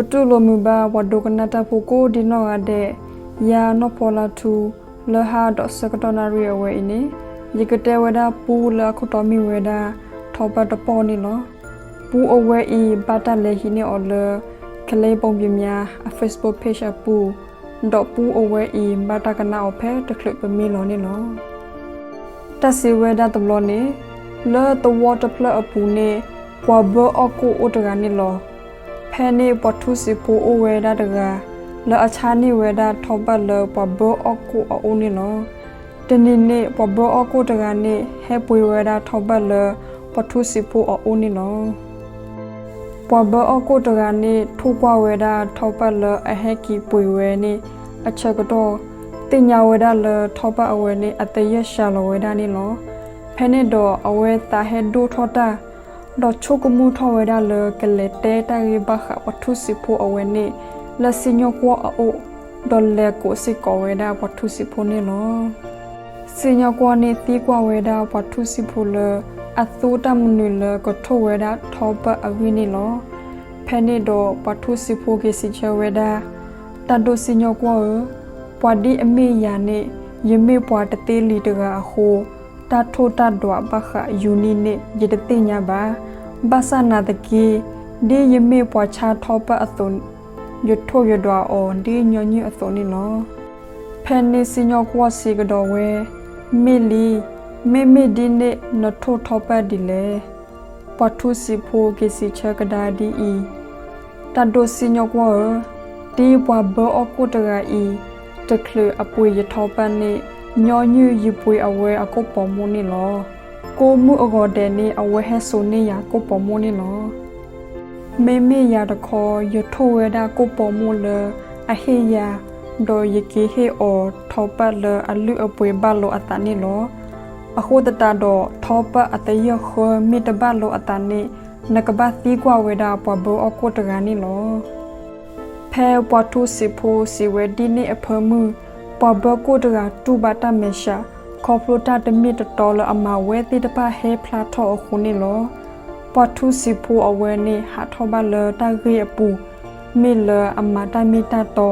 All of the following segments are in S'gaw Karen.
ပတူၢ်လိာ်မုာ်ဘၣ်ပှၤဒိကနၣ်တၢ်ဖိကိးဒံနီၢ်ဂၤဒဲး, ယၤနီၢ်ဖီလါထူ, လၢဟါဒီးဆၢကတီၢ်နၣ်ရံၣ်အဝဲအံၤန့ၣ်, ယကတဲဝဲဒၣ်ပူလၢအခိၣ်တီမ့ၢ်ဝဲဒၣ် ထီၣ်ပၢၢ်တပီၢ်န့ၣ်လီၤ. ပူအဝဲအံၤ ဘၣ်တၢ်လဲၤဟံးန့ၢ်အီၤလၢ ကလ့ပိာ်ပျံၤမၠါ အ Facebook page အပူၤ, ဒီးပူအဝဲအံၤ ဘၣ်တၢ်ကနၣ်အီၤဖဲတချုးပမ့ၢ်လီၤန့ၣ်လီၤ. တၢ်စံးဝဲဒၣ်တဘျီန့ၣ်, လၢသဝီတဖျၢၣ်အပူၤန့ၣ်, ပှၤဘၢအီၣ်ကိၣ်အိၣ်တဂၤန့ၣ်လီၤ. ဖဲန့ၣ်ပှၤထူစံးဖိအိၣ်ဝဲဒၣ်တဂၤ, လၢအဆါန့ၢ်ဝဲဒၣ်ထီၣ်ပၢၢ်လၢပှၤဘၢအီၣ်ကိၣ်အအိၣ်န့ၣ်လီၤ. တနံၤန့ၣ် ပှၤဘၢအီၣ်ကိၣ်တဂၤန့ၣ် ဟဲပှ့ၤဝဲဒၣ်ထီၣ်ပၢၢ်လၢပှၤထူစံးဖိအအိၣ်န့ၣ်လီၤ. ပှၤဘၢအီၣ်ကိၣ်တဂၤန့ၣ် ထိၣ်ကွၢ်ဝဲဒၣ်ထီၣ်ပၢၢ်လၢအဟဲက့ၤပှ့ၤဝဲန့ၣ်အဆၢကတီၢ်, သ့ၣ်ညါဝဲဒၣ်လၢထီၣ်ပၢၢ်အဝဲန့ၣ် အသယၢၢ်စှၤလီၤဝဲဒၣ်န့ၣ်လီၤ. ဖဲန့ၣ်ဒီးအဝဲသးဟဲဒိၣ်ထီၣ်တၢ်, ဒီးဆိကမိၣ်ထီၣ်ဝဲဒၣ်လၢကလဲၤတဲတၢ်ဂ့ၢ်ဘၣ်ဃးပှၤထူစံးဖိအဝဲန့ၣ် လၢစံၣ်ညီၣ်ကွီၢ်အအိၣ်, ဒီးလဲၤကိးစ့ၢ်ကီးဝဲဒၣ်ပှၤထူစံးဖိန့ၣ်လီၤ. စံၣ်ညီၣ်ကွီၢ်န့ၣ်သံကွၢ်ဝဲဒၣ်ပှၤထူစံးဖိလၢ အသူတၢ်မနုၤလၢကထိၣ်ဝဲဒၣ်ထီၣ်ပၢၢ်အဂ့ၢ်န့ၣ်လီၤ. ဖဲန့ၣ်ဒီးပှၤထူစံးဖိက့ၤစံးဆၢဝဲဒၣ်, တၢ်ဒိၣ်စံၣ်ညီၣ်ကွီၢ်ဧၢ, ပှၤဒ်အမ့ၢ်ယၤန့ၣ် ယမ့ၢ်ပှၤတသ့လံာ်တဂၤအဃိ, တၢ်ထိၣ်တၢ်ဒွးဘၣ်ဃးယူၤနံၣ်န့ၣ် ယတသ့ၣ်ညါဘၣ်. ဘၣ်ဆၣ်နာ်သက့, ဒ်ယမ့ၢ်ပှၤဆါထီၣ်ပၢၢ်အသိး, ယထိၣ်ယဒွးအီၤဒ်ညီနုၢ်အသိးန့ၣ်လီၤ. ဖဲန့ၣ်စံၣ်ညီၣ်ကွီၢ်စံးကဒီးဝဲ, မ့ၢ်လံ, မ့မ့ၢ်ဒ်န့ၣ် နထိၣ်ထီၣ်ပၢၢ်ဒ်လဲၣ်. ပှၤထူစံးဖိက့ၤစံးဆၢကဒါဒ်အံၤ, တၢ်ဒိၣ်စံၣ်ညီၣ်ကွီၢ်ဧၢ, ဒ်ပှၤဘၢအီၣ်ကိၣ်တဂၤအံၤ, တချုးအပှ့ၤယထီၣ်ပၢၢ်န့ၣ်, ညီနုၢ်ယပှ့ၤအဝဲအကိာ်ပိာ်မုၣ်န့ၣ်လီၤ. ကိးမုၢ်အဂီၤဒဲးန့ၣ် အဝဲဟဲစိာ်န့ၢ်ယၤကိာ်ပိာ်မုၣ်န့ၣ်လီၤ. မ့မ့ၢ်ယၤတခီ, ယထိၣ်ဝဲဒၣ်ကိာ်ပိာ်မုၣ်လၢအဟ့ၣ်ယၤ, ဒီးယက့ၤဟ့ၣ်အီၤထီၣ်ပၢၢ်လၢအလုၢ်အပှ့ၤဘၣ်လိာ်အသးန့ၣ်လီၤ. အဃိသတးဒီး ထီၣ်ပၢၢ်အသယၢၢ်ဃၢမ့ၢ်တဘၣ်လိာ်အသးန့ၣ်, နကဘၣ်သံကွၢ်ဝဲဒၣ်ပှၤဘၢအီၣ်ကိၣ်တဂၤန့ၣ်လီၤ. ဖဲပှၤထူစံးဖိစံးဝဲဒ်န့ၣ်အဖၢမုၢ်, ပှၤဘၢကိၣ်တဂၤတူၢ်ဘၣ်တၢ်မဲာ်ဆှး, ခီဖျိတၢ်တမ့ၢ်တတီလၢအမၤဝဲသ့ၣ်တဖၣ်ဟဲဖျါထီၣ်အဃိန့ၣ်လီၤ. ပှၤထူစံးဖိအဝဲန့ၣ်ဟးထီၣ်ဘၣ်လၢတၢ်ဂ့ၢ်အပူၤ, မ့ၢ်လၢအမၤတၢ်မ့ၢ်တၢ်တီ,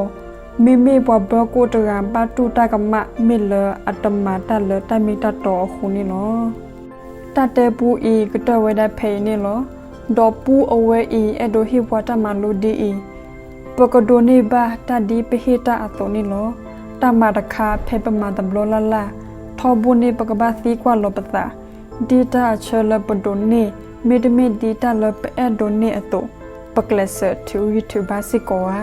မ့မ့ၢ်ပှၤဘၢကိၣ်တဂၤဘၣ်တူၢ်တၢ်ကမၣ် မ့ၢ်လၢအတမၤတၢ်လၢတၢ်မ့ၢ်တၢ်တီအဃိန့ၣ်လီၤ. တၢ်တဲပူအံၤကတၢၢ်ဝဲဒၣ်ဖဲအံၤန့ၣ်လီၤ. ဒီးပူအဝဲအံၤအဲၣ်ဒိးဟ့ၣ်ပှၤတၢ်မၤလိဒ်အံၤ, ပကဒိးန့ၢ်ဘၣ်တၢ်ဒ်ပဟ့ၣ်တၢ်အသိးန့ၣ်လီၤ. တၢ်မၤတခါဖဲပမၤတဘျီလၢ်လၢ်, ထီဘိန့ၣ်ပကဘၣ်သံကွၢ်လီၤပသး, ဒ်တၢ်အဆၢလၢပဒိးန့ၢ်, မ့တမ့ၢ်ဒ်တၢ်လၢပအဲၣ်ဒိးန့ၢ်အသိး, ပကျဲးစၢးထုးဂံၢ်ထုးဘါစ့ၢ်ကီးဧါ.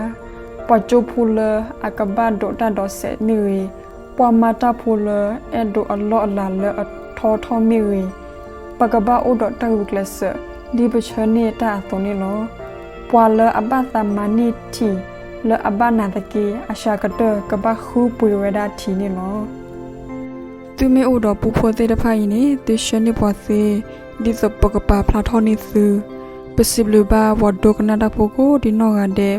ပှၤကၠိဖိလၢအကဘၣ်ဒိးတၢ်ဒိးစဲးမ့ၢ်ဂ့ၤ, ပှၤမၤတၢ်ဖိလၢအဲၣ်ဒိးအလီၢ်အလၤလၢအထီထီၣ်မ့ၢ်ဂ့ၤ, ပကဘၣ်အိၣ်ဒီးတၢ်ဂုာ်ကျဲးစၢး ဒ်ပဆၢန့ၢ်တၢ်အသိးန့ၣ်လီၤ. ပှၤလၢအဘၣ်သးမၤန့ၢ်ထံးလၢအဘၣ်နာ်သက့, အစှၤကတၢၢ်ကဘၣ်ဃုပှ့ၤဝဲဒၣ်ထံးန့ၣ်လီၤ. သုမ့ၢ်အိၣ်ဒီးပူဖိသ့ၣ်တဖၣ်အံၤန့ၣ်, သုဆှၢန့ၢ်ပှၤသ့, ဒ်သိးပကပာ်ဖျါထီၣ်န့ၢ်သု. ပစံးဘျုးဘၣ်ပှၤဒိကနၣ်တၢ်ဖိကိးဒံနီၢ်ဂၤဒဲး,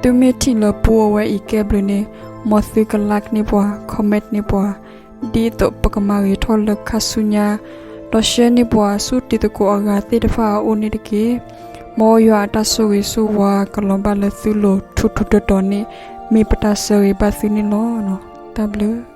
သုမ့ၢ်ထံၣ်လၢပူအဝဲအံၤကဲဘျုးန့ၣ်, မ်သုက like န့ၢ်ပှၤ, comment န့ၢ်ပှၤ, ဒ်သိးပကမၤဂ့ၤထီၣ်လၢခါဆူညါ, ဒီးရှဲန့ၢ်ပှၤဆူတံၤသကိးအဂၤသ့ၣ်တဖၣ်အအိၣ်န့ၣ်တက့ၢ်. မ်ယွၤအတၢ်ဆိၣ်ဂ့ၤဆိၣ်ဝါကလီၤဘၣ်လၢသုလိၤထူထူတီတီန့ၣ်, မ့ၢ်ပတၢ်ဆၢဂ့ၤဘၣ်သုန့ၣ်လီၤ. တၢ်ဘျုး.